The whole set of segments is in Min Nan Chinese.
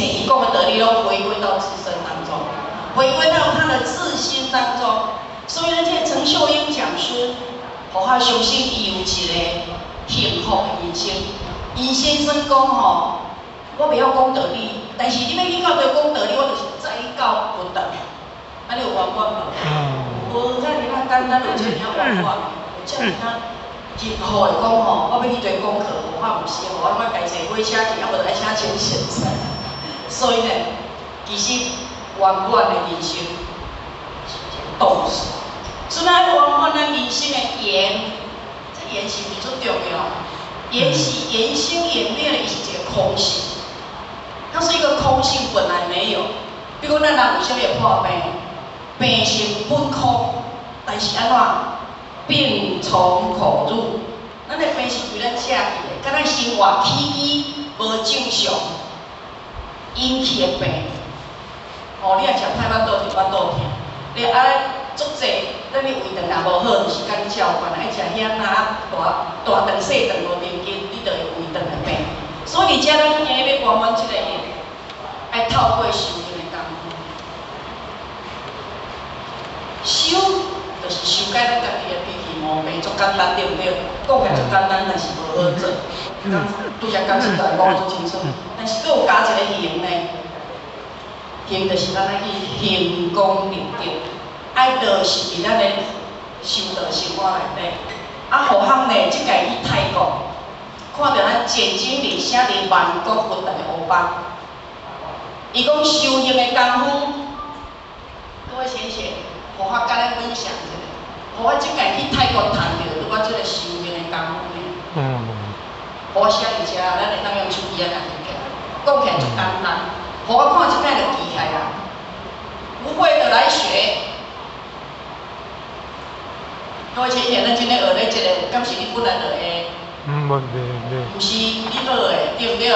切伊講的道理攏回歸到自身當中，回歸到他的自心當中。所以呢，這個陳秀英講師，予我相信伊有一個幸福的人生。伊先生講吼，我袂曉講道理，但是你欲去到底講道理，我就是再到佛道。按呢有圓滿無？無遮爾仔簡單，有遮爾仔圓滿，有遮爾仔幸福的講吼，我欲去對功課，我毋是，我攏愛家坐火車去，啊無就愛請錢先生。所以呢，其實圓滿的人生是一個動詞。所以咱圓滿咱人生的緣，這緣是毋是足重要？緣是緣生緣滅的，伊是一個空性，它是一個空性，本來沒有。比如講，咱人為啥物會破病？病性本空，但是按怎？病從口入，咱的病是對咱食去的，佮咱生活起居無正常引起的病。哦，你若食歹腹肚就腹肚疼，你啊足濟，咱的胃腸若無好，就是佮你照款，愛食遐啊大大腸細腸無連筋，你就會胃腸的病。所以佇遮咱今日欲圓滿這個緣，愛透過修行的功夫。修就是修改咱家己的脾氣毛病，足簡單對毋對？講起來足簡單，但是無好做。拄才講實在講足清楚，但是閣有加一個行呢，行就是咱愛去行功立德，愛落實佇咱的修道生活內底。啊，何況呢？這屆去泰國，看著咱簡經理寫佇萬國佛壇的烏班，伊講修行的功夫，各位先生，予我佮咱分享一下，予我這屆去泰國趁著拄仔這個修行的功夫呢。予我寫佇遮，咱會當用手機仔共翕起來，講起來足簡單。予我看這擺就記起來啦，不會的來學。各位淺顯，咱今日學咧這個，敢是你本來就會？嗯，無袂。毋是你學的，對毋對？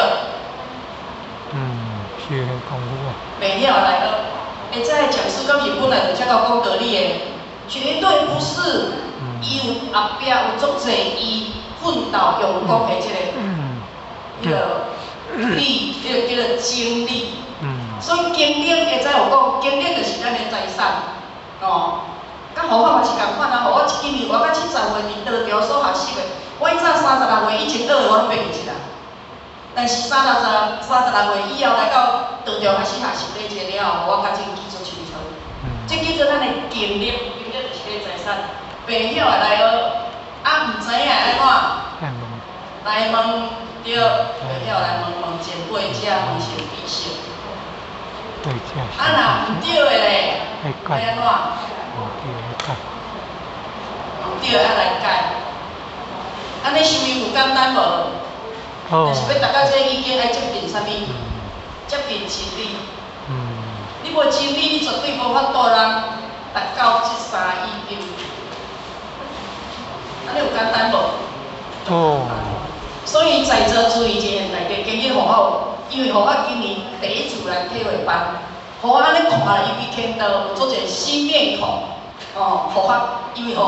嗯，修行功夫啊。袂曉來學，會這個講師敢是本來就遮夠講道理的？絕對不是。伊有後壁有足濟伊奮鬥用功的這個，彼個力，彼個叫做精力。所以經歷會知有講，經歷就是咱的財產，哦。佮佛法嘛是仝款啊！予我今年活到70歲，佇道場所學習的，我以前36歲以前學的我攏袂記得啦。但是36歲以後來到道場開始學習禮節了後，我較正記足清楚。這叫做咱的經歷，經歷就是個財產。袂曉的來學，啊毋知影按怎？來問，對，袂曉來問問前輩者，問善知識。啊，若毋對的咧，愛按怎？毋對，愛來改。按呢修行有簡單無？但是欲達到這個已經愛接近啥物？接近真理。你無真理，你絕對無法度通達到這三意境。按呢有簡單無？所以在座諸位這現代的今日予我，因為予我今年第一次來體會班，予我按呢看，尤其看到有足濟新面孔，哦，予我因為予。